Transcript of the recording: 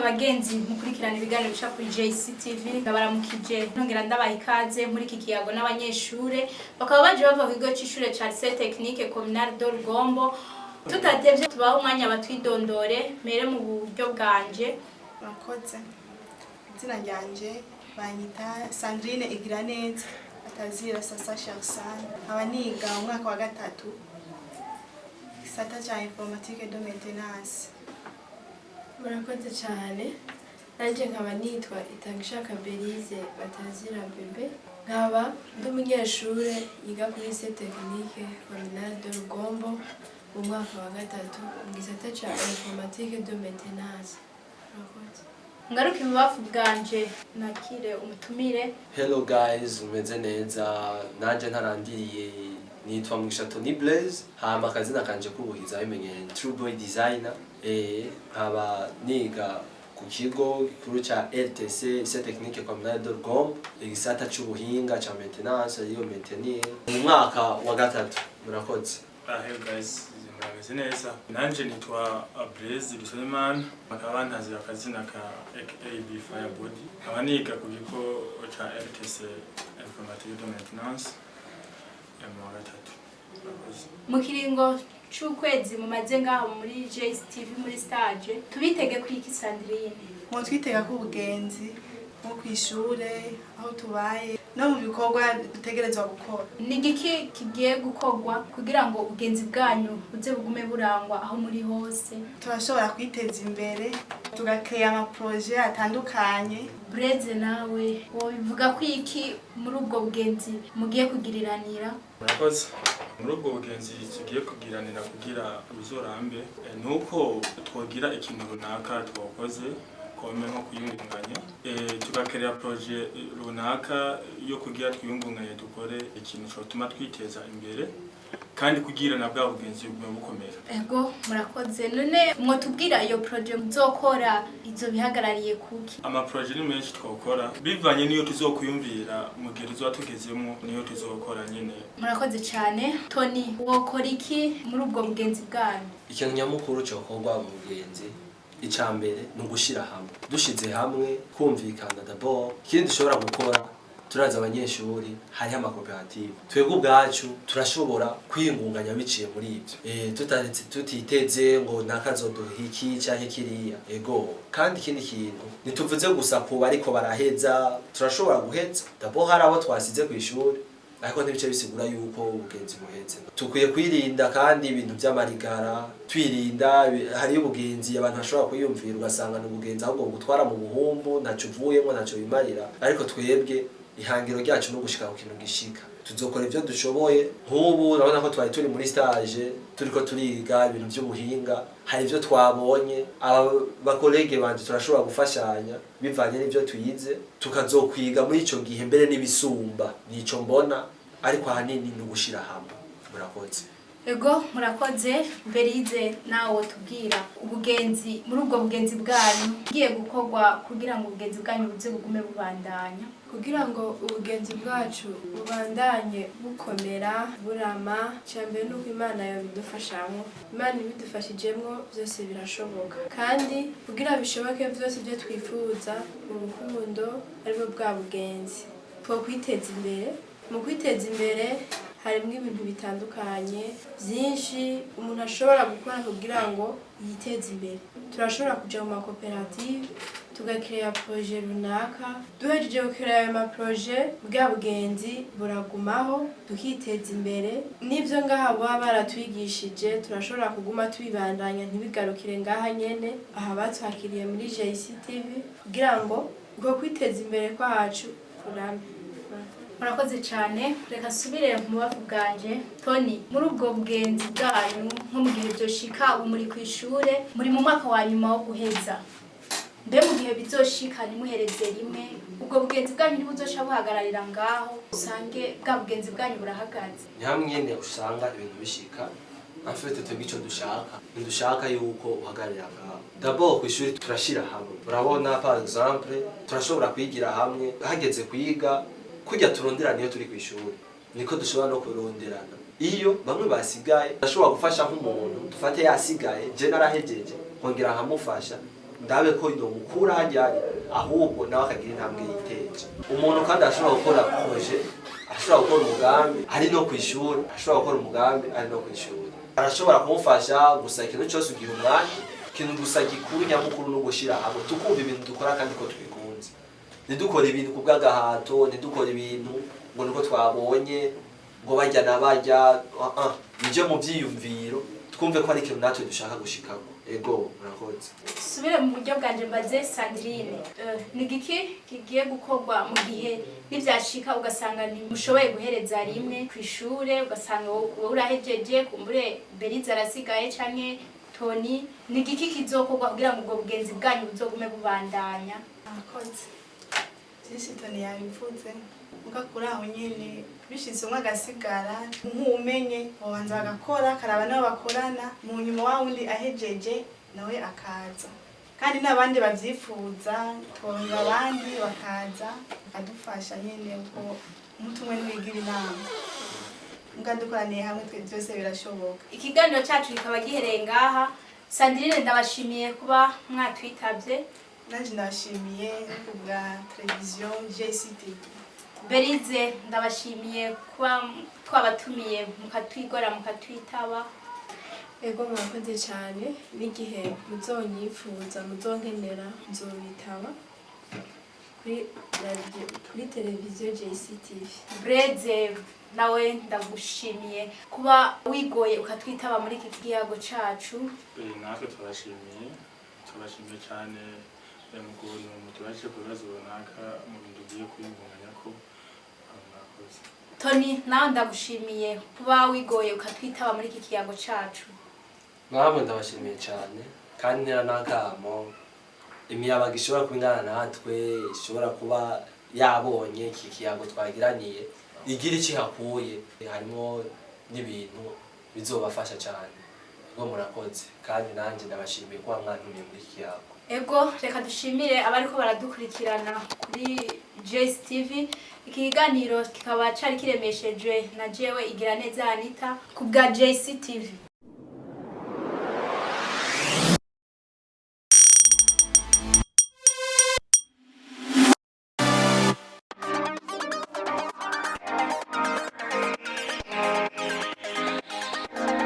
Bagenzi mukurikirana ibiganiro bica kuri JCTV, ndabaramukije nongera ndabaha ikaze muri iki kiyago n'abanyeshure bakaba baje bava ku kigo c'ishure ca Lycée Technique Communal de Rugombo. Tutatevye, tubahe umwanya batwidondore. Mere mu buryo bwanje. Murakoze. Izina ryanje banyita Sandrine Igiraneza, atazira Sasa Sharsan. Nkaba niga mu mwaka wa gatatu, gisata ca informatique de maintenance. Murakoze cyane. Nanjye nkaba nitwa Itangishaka Belize, batazira Bebe, nkaba ndi umunyeshure yiga kuri Lycée Technique Communal de Rugombo mu mwaka wa gatatu, mu gisata ca informatique de maintenance. Murakoze. Ngaruke ibubafu bwanje, nakire umutumire. Hello guys, umeze neza? Nanje ntarandiriye, nitwa Mugisha Tony Blaze, hama akazina kanje k'ubuhiza bimenyereye True Boy Designer. Nkaba niga ku kigo gikuru ca LTC, Lycée Technique Communale de Rugombo, igisata c'ubuhinga ca maintenance, ariyo maintenir, mu mwaka wa gatatu. Murakoze. Ah, hello guys, murakoze neza. Nanje nitwa Blaise Suleiman, bakaba bantazira akazina ka AKB Firebody. Nkaba niga ku kigo ca LTC Informatique de Maintenance ya mu wa gatatu. Murakoze. Mu kiringo c'ukwezi mumaze ngaho muri JCTV muri stage, tubitege kwiki, Sandrine? Mu twitega ko ubugenzi nko kw'ishure, aho tubaye, no mu bikorwa dutegerezwa gukora. Ni igiki kigiye gukorwa kugira ngo ubugenzi bwanyu buze bugume burangwa aho muri hose? Turashobora kwiteza imbere, tugakeya ama projets atandukanye. Blaise, nawe wobivuga ko iki muri ubwo bugenzi mugiye kugiriranira? Murakoze. Muri ubwo bugenzi tugiye kugiranira kugira buzorambe, nuko twogira ikintu runaka twakoze comme nko kwiyungunganya, tugakerera projet runaka yo kugira twiyungunganye, dukore ikintu cotuma twiteza imbere, kandi kugira na bwa bugenzi bugume bukomera. Ego, murakoze. None mwotubwira iyo projet muzokora izo bihagarariye kuki? Ama projets ni menshi twokora, bivanye niyo tuzokwiyumvira mu gihe tuzoba tugezemo, niyo tuzokora nyene. Murakoze cyane. Tony, wokora iki muri ubwo bugenzi bwanyu? Ikintu nyamukuru cyokorwa mu bugenzi, icya mbere ni ugushira hamwe. Dushize hamwe, kumvikana d'abord. Ikindi dushobora gukora, turazi abanyeshuri hariho amakoperative, twebwe ubwacu turashobora kwiyungunganya biciye muri ibyo, tutaretse tutiteze ngo nakazoduha iki canke kiriya. Ego, kandi ikindi kintu, ntituvuze gusa ku bariko baraheza. Turashobora guheza d'abord, hari abo twasize ku ishuri, ariko ntibice bisigura yuko ubugenzi buheze. Tukwiye kwirinda kandi ibintu by'amarigara, twirinda hariyo ubugenzi abantu bashobora kwiyumvira, ugasanga ni ubugenzi ahubwo bugutwara mu buhumbu, ntaco uvuyemo, ntaco bimarira. Ariko twebwe ihangiro ryacu no gushika ku kintu gishika, tuzokora ivyo dushoboye. Nk'ubu urabona ko twari turi muri stage, turiko turiga ibintu by'ubuhinga, hari ivyo twabonye. Aba ba collègues banje turashobora gufashanya bivanye n'ivyo twize, tukazokwiga muri ico gihe mbere n'ibisumba. Nico mbona, ariko ahanini ni ugushira hamwe. Murakoze. Ego, murakoze. Berize, nawe tubwira ubugenzi, muri ubwo bugenzi bwanyu ngiye gukorwa kugira ngo ubugenzi bwanyu buze bugume bubandanya? Kugira ngo ubugenzi bwacu bubandanye bukomera, burama, mbere nuko Imana yobidufashamwo. Imana ibidufashijemwo, byose birashoboka. Kandi kugira bishoboke byose ibyo twifuza mu rukundo, aribwo bwa bugenzi, twokwiteza imbere. Mu kwiteza imbere harimo ibintu bitandukanye byinshi umuntu ashobora gukora kugira ngo yiteze imbere. Turashobora kuja mu makoperative, tugakereya projet runaka. Duhejeje gukereya ayo ma projets, bwa bugenzi buragumaho, tukiteza imbere. N'ivyo ngaha baba baratwigishije, turashobora kuguma tubibandanya, ntibigarukire ngaha nyene aha batwakiriye muri JCTV, kugira ngo uko kwiteza imbere kwacu kurame. Murakoze cyane. Reka nsubire mu bavu bwanje. Tony, muri ubwo bugenzi bwanyu, nko mu gihe byoshika, ubu muri ku ishure, muri mu mwaka wa nyuma wo guheza, mbe mu gihe bizoshika ntimuhereze rimwe, ubwo bugenzi bwanyu ntibuzoca buhagararira ngaho, usange bwa bugenzi bwanyu burahagaze? Ni hamwe nyene usanga ibintu bishika. En fait, twebwe ico dushaka, ntidushaka yuko uhagararira ngaho. D'abord ku ishuri turashira hamwe. Urabona, par exemple, turashobora kwigira hamwe. Hageze kwiga, kurya turonderana iyo turi ku ishuri, niko dushobora no kuronderana iyo bamwe basigaye. Ndashobora gufasha nk'umuntu, dufate yasigaye, je narahejeje, nkongera nkamufasha. Ndabe ko nomukura harya ari, ahubwo nawe akagira intambwe yiteje. Umuntu kandi ashobora gukora projet, ashobora gukora umugambi ari no kw'ishuri, ashobora gukora umugambi ari no kw'ishuri, arashobora kumufasha. Gusa ikintu cyose ugiha umwanya. Ikintu gusa gikuru nyamukuru no gushyira hamwe, tukumva ibintu dukora kandi ko tubikunze. Ntidukore ibintu ku bw'agahato, ntidukore ibintu ngo niko twabonye ngo bajya na bajya. Ah, ah. Nije mu byiyumviro, twumve ko ari ikintu natwe dushaka gushikako. Ego, murakoze. Subire mu buryo bwanje mbaze Sandrine. Ni giki kigiye gukorwa mu gihe nivyashika ugasanga ntimushoboye guhereza rimwe ku ishure, ugasanga wowe urahejeje, kumbure Beriza arasigaye canke Tony? Ni giki kizokorwa kugira ngo ubwo bugenzi bwanyu buzogume bubandanya? Murakoze. Byinshi Tony yabivuze. Muga kuri aho nyene, bishitse umwe agasigara, nk'umenye babanza bagakora, akaraba nabo bakorana, mu nyuma wa wundi ahejeje nawe akaza. Kandi n'abandi bavyifuza, twumva abandi bakaza bakadufasha nyene, kuko umuti umwe ntiwigira inama. Muga dukoraniye hamwe twe byose birashoboka. Ikiganiro cacu kikaba gihereye ngaha. Sandrine, ndabashimiye kuba mwatwitabye. Nanje ndabashimiye ku bwa televiziyo JCTV. Berize, ndabashimiye kuba twabatumiye mukatwigora mukatwitaba. Ego, murakoze cyane. N'igihe muzonyifuza, muzonkenera, nzobitaba kuri radio, kuri televiziyo JCTV. Breze, nawe ndagushimiye kuba wigoye ukatwitaba muri iki kiyago cacu. Natwe turashimiye, turashimiye cyane mu kuntu mutubashije ku bibazo runaka mu bintu tugiye kwiyungunganya ko. Murakoze. Tony, nawe ndagushimiye kuba wigoye ukatwitaba muri iki kiyago cacu. Namwe ndabashimiye cyane, kandi ntera n'akamo imiyabaga ishobora kuba ingana natwe, ishobora kuba yabonye iki kiyago twagiraniye, igira icyo ihakuye, harimo n'ibintu bizobafasha cyane. Ubwo murakoze, kandi nanjye ndabashimiye kuba mwantumiye muri iki kiyago. Ego, reka dushimire abariko baradukurikirana kuri JSTV. Iki kiganiro kikaba cari kiremeshejwe na jewe Igiraneza Anita ku bwa JCTV.